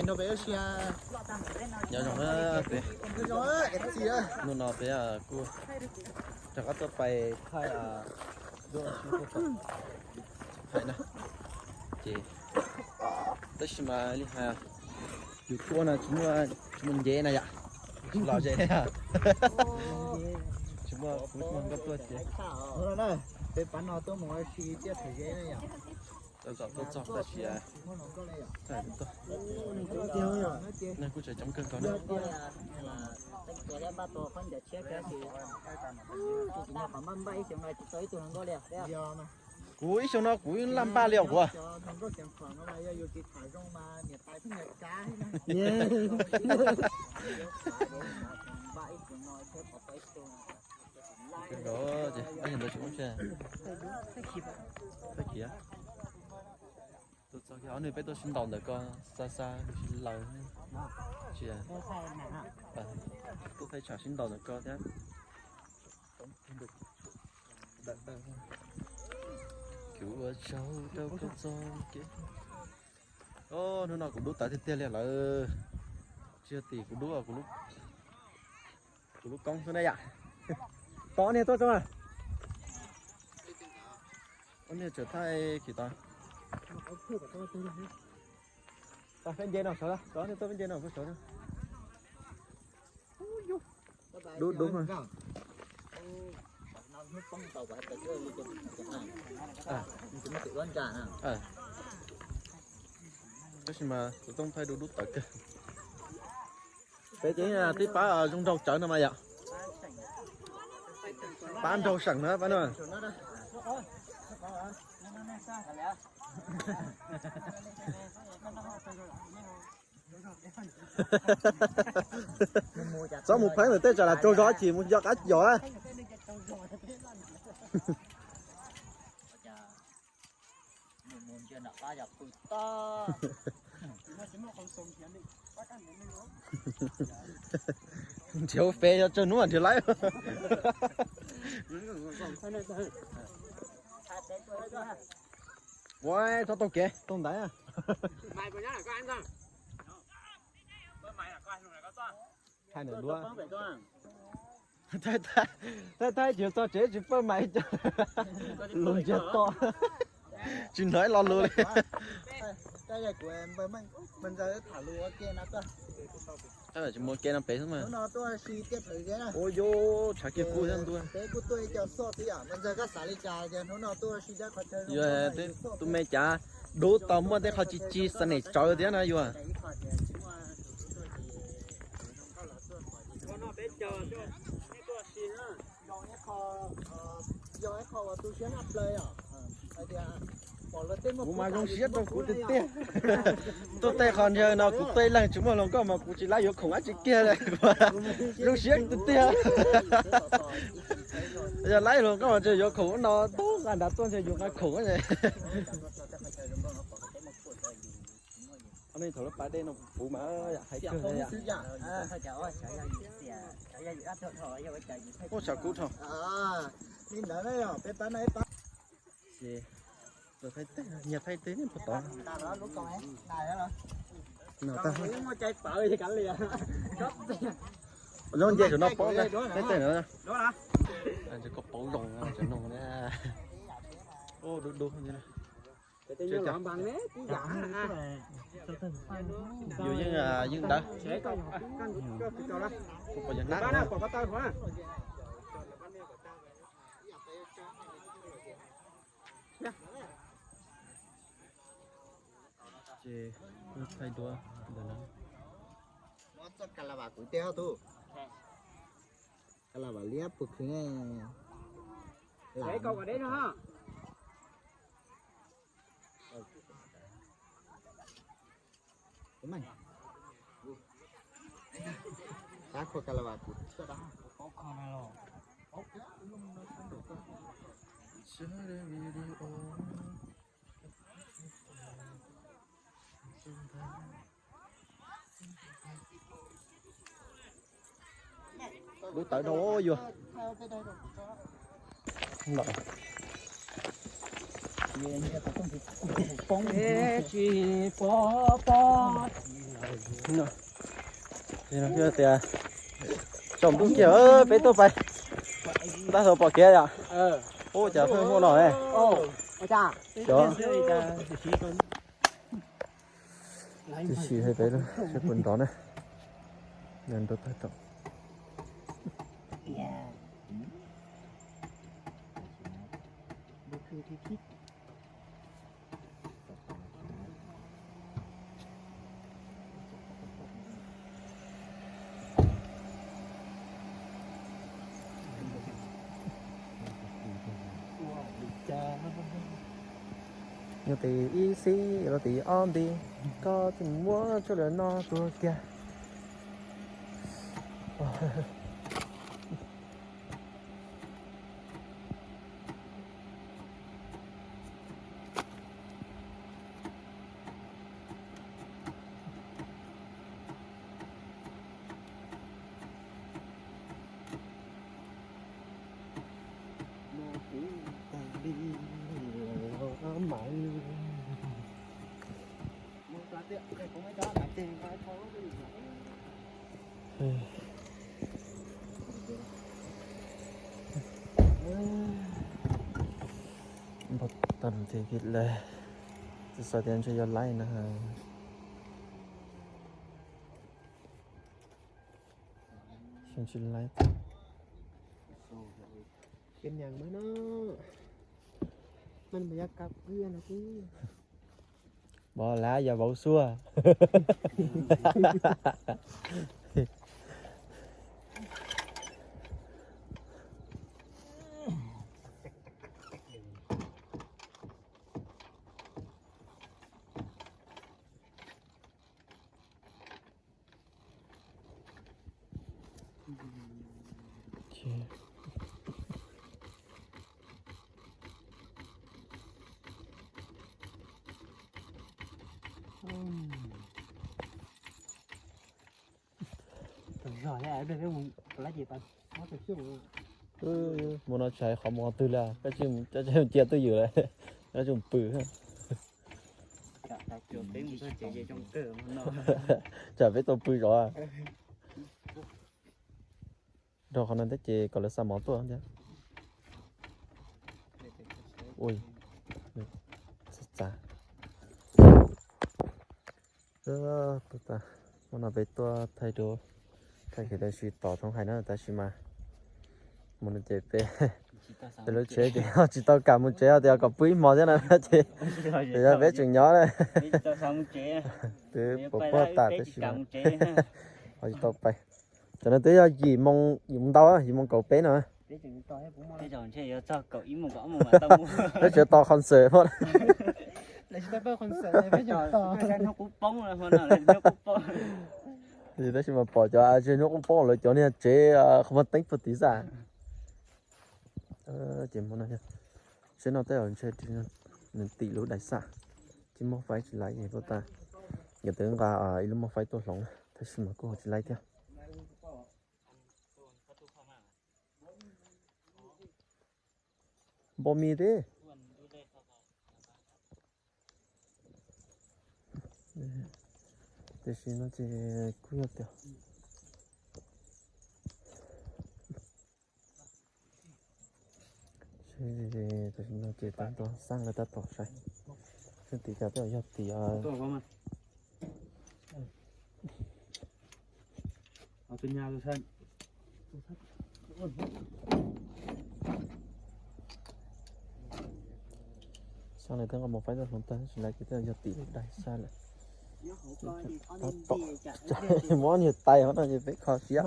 Nyob zoo, hnub no peb kuj rov qab tuaj pais thaij duab sib hais na, ces tab sis mas li hais yus tuaj no tsis muaj, tsis muaj nce na yom, tsis los ze, tsis muaj kuv tsis muaj nkauj tuaj ces peb pab no tuaj mus ua si tiaj thaum ze na yom. Tuaj txog tab sis neeg kuj tseem coob kawg nkaus na. Kuv ib xyoo no kuv laj npaj li os kuv. Tus txog ob nws peb tuaj sib ntaus ntawm ko xa xa lawm, tsis, tuaj thaij tsam sib ntaus ntawm ko thiab. Kuv ua tsaug rau koj txog kev. Hnub no kuv dub tawv tiag tiag li lawm. Tsis yog tim kuv dub, kuv lub koob xwb na yom. Tos niag tuaj tso. Ua niag tseem thaij khim tod. Peb nce no sawv, tos niag tuaj peb nce no sawv. Dub dub. Tab sis mas kuv tooj thaij dub dub tawv kawg. Peb ces twb pab zoo nraug tsawv no mas yom. Pab nraug seem na pab no. Txhob mus pheeb ntawm tej tsam lam tsaug zog chim mus nco qab yos. Nrhiav ua fe yog tsawg hnub nrhiav laib. Ua txhob taug kev taug ntaiv. Thaij ntawm duab. Thaij thaij ces txog tsev tsis pawj mais, lus ntsiag to, tsis hnov ib lo lus li. Tsis muaj kev no pem xwb mas. Ua yus tshav kiag kuj thiab ntua. Yus tus me cav dub tau muaj tej qho ci ci xa nem tsawv thiab na yus. Kuv mas zoo siab rau kuv tiag tiag. Tuaj tej qhov ntawd no kuv tuaj ib leeg tsis muaj hluas nkauj mas kuv tsis laib yuav khoom dab tsi kiag li. Zoo siab tiag tiag. Yog laib hluas nkauj mas ntshe yuav khoom no tub nqa nrad tuaj ntshe yuav nqa khoom. Nej thaum lub pas dej no puv mas hais kawg. Ua tshav kub dhau. Nyias thaij teg puag tod. Zoo nce saum no paub thaij teg no. Ko paub zoo no. Dub dub. Yus yeej, yeej dawb. Kuv pom yog nab no. Ces thaij duab ntawm no. Dub tawv dhau yuav. Tsis pom pom Tias tsaus ntuj kiag peb tuaj pais, ntab hlo pom kev yom. Ub, cas pheej muaj no ne. Xyov. Tsis sim hais peb lawm, seb puas nrov na. Nrov tag tom. Nyob tim ib xib los tim ob nti, koj tsis muab tsuj lawm no tuag kiag. Npog tag mus tib lawm, tsis xav tias ntshe yog laib na. Xyov tsis laib. Ces niam mas no, mas nws yog kab pw no xwb. Npog lab yog vauv xuaj. Mus no tsis hais qhov mus qhov twg li, koj tsis mus cia twj ywm lawm, koj tsis mus pw. Tsam peb tau pw zov. Rau qhov no thiab ces kom lawv xa mov tuaj thiab. Ui, txav txav. Hnub no peb tuaj thaij duab, thaij kev tau sim tos thoob hais na, tab sis mas mus no ces peb, peb lub tsheb ces tsis tau kam mus tsev, tias kom pw ib hmo thiab na ces, ces yog peb tseem nyob na. Twb puas puag tas tab sis mas ho tsis tau pais. Cov no twb yog yim moo, yim moo ntau, yim moo kaum peb no. Peb tseem tos concert. Tab sis mas pom cov hnub qub poob lawv cov niag tsev qhov muag teeb puag tid xwb. Ces mus no, seb no tej zaum ntshe nws tim lub dais xaj, tsis muaj faib tsis laib es tuaj tag. Nkawd twb nqa ib lub muaj faib tuaj hloov, tab sis mas kuj ho tsis laib thiab. Npo mis thiab. Tiam sis no ces kuj yog tias, tam sim no ces tab tom xaj lawv tab tom saib, xyov tim cas, tej zaum yog tim Xab lawv twb nqa mus faib tuaj hloov tag, tab sis lawv ces tej zaum yog tim lub dais xaj lawm. Tab tom muab niag tais hov no ces peb kho siab.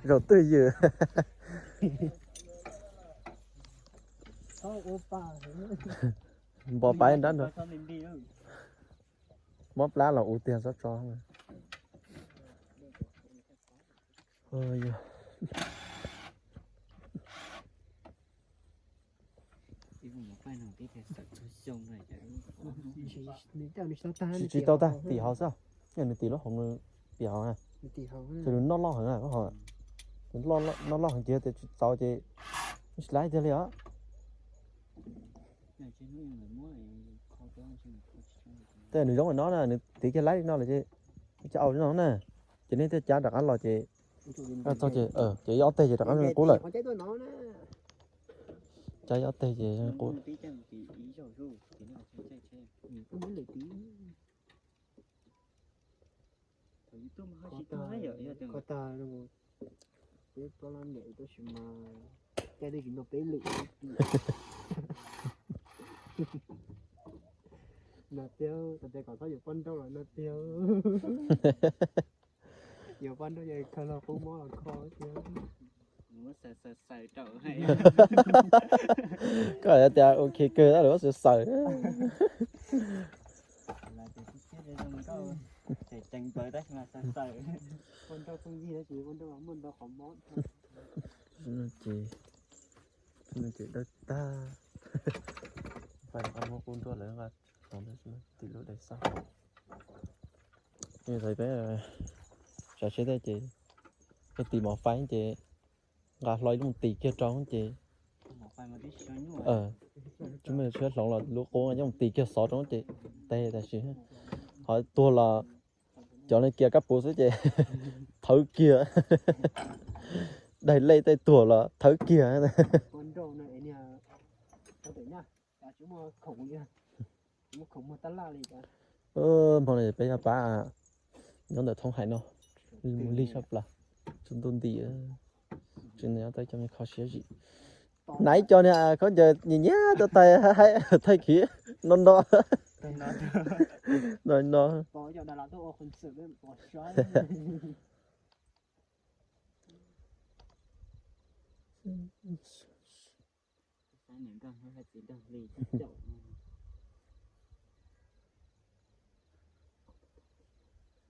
Zaum twj ywm. Npo pais nrab no. Mob plab los ua tiag tsob tso. Tsis tau tag, tim hauv xwb. Nws tim lub hauv, piam hauv. Ces nws noj loj heev, noj loj heev ces tias tsis txaus ces tsis laib tiag li os. Nws zoo li no na, nws tiv kiag laib li no lawm ces, cov au li no na, ces nej thiaj cav rov qab los ces, txog ces, ces ib ob teg ces rov qab qub lawm. Cav ib ob teg ces qub. Peb pab lab niam tab sis mas caij twb tsis nrog peb lwm no tiag, tas tias kom txhob yuav poj nrauj los no tiag. Yuav poj nrauj yog khaws los qub mob los kho tiag. Koj tias ok kawg tab lawm xaws xaws. Poj nrauj pheej yig tab sis poj nrauj muaj ntau qhov mob. Ces, ces dawb tag. Fais nqa muab qub nruab lawv nqa khoom tim lub daim xab. Thaum peb tsav tsheb tas ces, peb tis mos fais ces nqa hlo ib lub tis kiag rau ces, tsis muaj tsheb hloov los lub qub nqa coj mus tis kiag xov rau ces teg tam sim. Ho tuag los cov neeg kias kab puv xwb ces thawb kiag. Daig lej tej tuag los thawb kiag. Hmo no peb yuav pab nyob ntawm thoob hais no, mus lig sab plaws, tsaus ntuj nti, tsis nyob tau cov me kho siab zim. Naiv cov niag khaub ncaws nyiam nyiam tuaj thaij, thaij khiv no no. No no.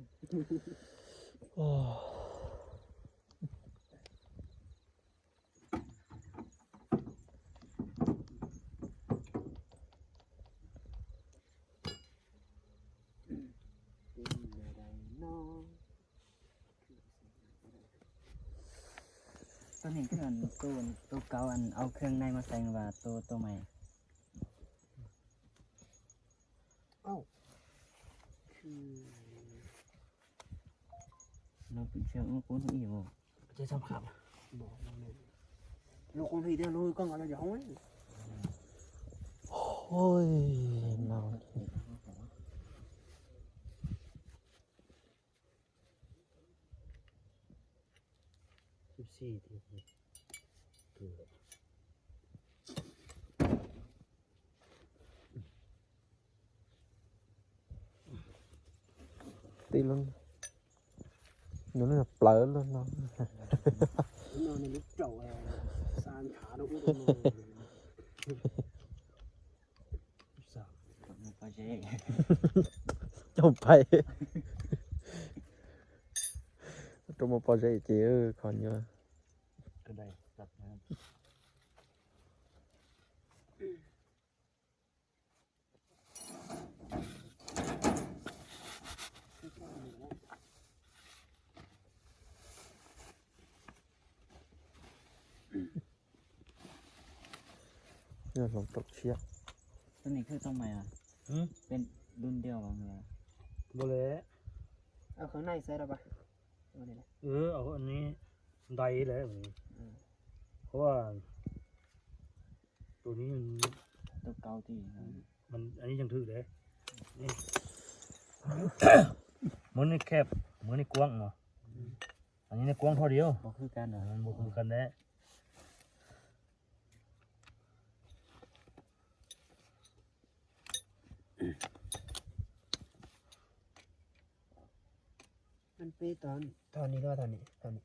Tus neeg twg tu, tu kauv ăn âu khương nay màu xanh và tu, tu mày. Lub qub hnub ib yam. Lub qub hnub ib tiag, lub koj nqa no ces hoob. Hoob, no. Tib lub, nws lub plawv lub no. Coj pais rau muaj pob zeb ces kho nyuaj. Hloov rau tshiab. Tus neeg khwb tau mas, peb dub ntiag los. Ua li. Ntaiv lawm, qhuav tus, tus kauv ti, tus kauv ti, mas ib yeej hwm li. Muab nej kheb, muab nej kuab no, nej kuab thoj diam, npau khwb kab ntawd. Peb tog ni, tog ni, tog ni.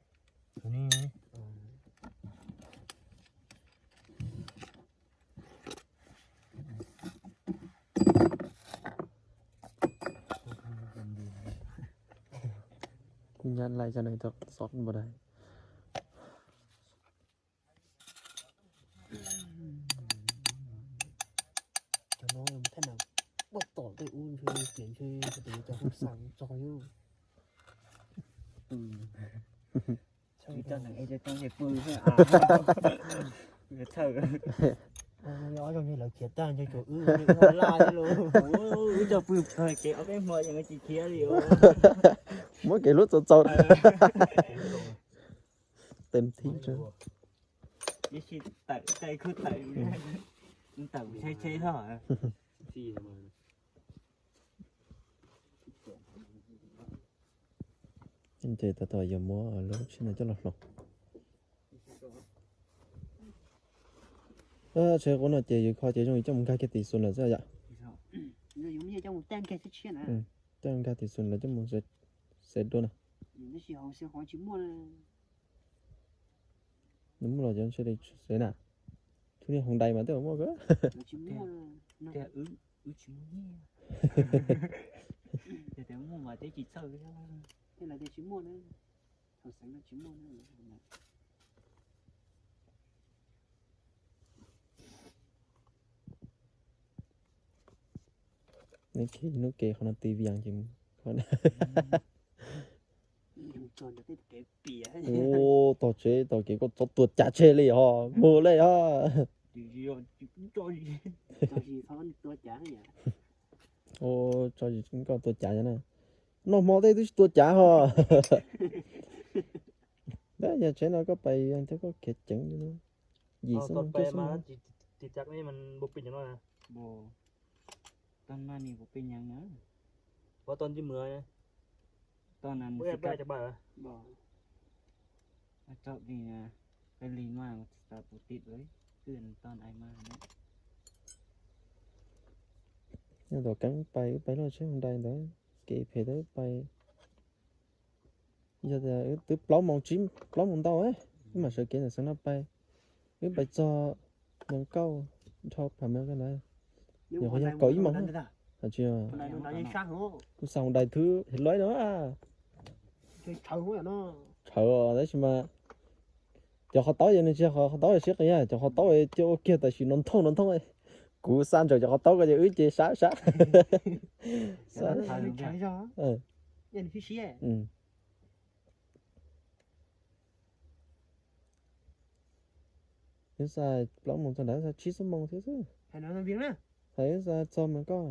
Kuv nyab laij cov neeg tau xov npaum dais. Cov no thaj nam poj tom tej ub ntshe tias ntshe cov hauj sam tso yom. Tsis tau neeg es cov tsob es pw xwb. Txhawj. Ob zaug ntshe lawv khiav tag ntshe tsuas wb laj thiab lauj. Wb cov pw pawg kev ob peb hmo ces tsis khiav li. Muab kev hlub txaus txaus. Tes thib. Tawm, tawm, tsheb tsheb hlo. Ces tab tom yuav muab lub tsheb no coj los hloov. Tsheb qub no ces yus kho ces zoo li coj mus nkag kiag tim xus lawm xwb yom. Coj nkag tim xus lawm coj mus xev dua na. Nws muaj los cov ntshe li xev na. Tub niag hoos dais mas twb muaj. Wb tsis muaj nyiaj. Yog tias muaj mas twb tsis txhawj. Tej lawv tias tsis muaj na. Thaum xeev no tsis muaj na. Neb khib hnub ke qhov no ti vias ces ua tog tsev tog kev koj txhob tua cav tseg li ho mus li ho. Ua tso zis koj tua cav na. Noj hmo tej twb tsis tua cav ho. Tab yog tsev no koj pais thiab koj khiav ceev li. Yim xwb. Nyob tom keeb pais wb pais loj tsheb hoos dais ntawd, kev phem tau wb pais. Yog tias wb twb plaub moos tsib plaub moos ntau, wb mam sawv kev ntawm xeev no pais, wb pais txog Moos Kauj dhau Pham Mev ko ntawd, nyuam qhuav yog kaum ib moos. Hais tsis, kuv xa hoos dais thwb hev loj no. Tshawv tab sis mas cov qhov taub ces nws tsis yog qhov taub siab qis, cov qhov taub ces ua kiag tam sim no nthooj no nthooj. Kuv xa ntawm cov qhov taub ko ces wb ces sab sab. Wb xa plaub moos txog nrad, wb xa tsib xuab moos thiab xwb. Hais wb xa txog Moos Kauj,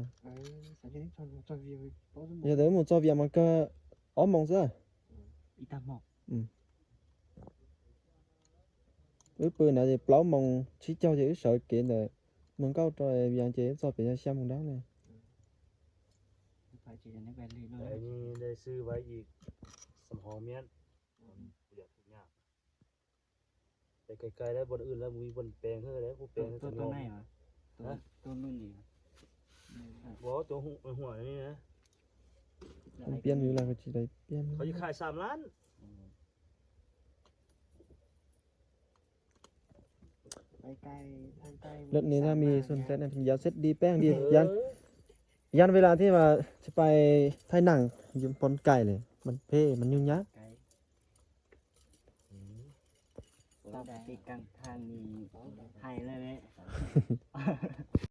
yog tias wb mus txog Vias mas kawg ob moos xwb. Wb pw na ces plaub moos tsib caug ces wb sawv kev ntawm Moos Kauj rau Vias ces wb txog pem yog xya moos dab ne. Piab li los tsis tau piab. Lawm ne, tag mis xu ntawm ne, yog xeb di peb di yan, yan ve las thiab mas tsis pais thaij nam, yus pon kais li, mas phem mas nyuj nyab.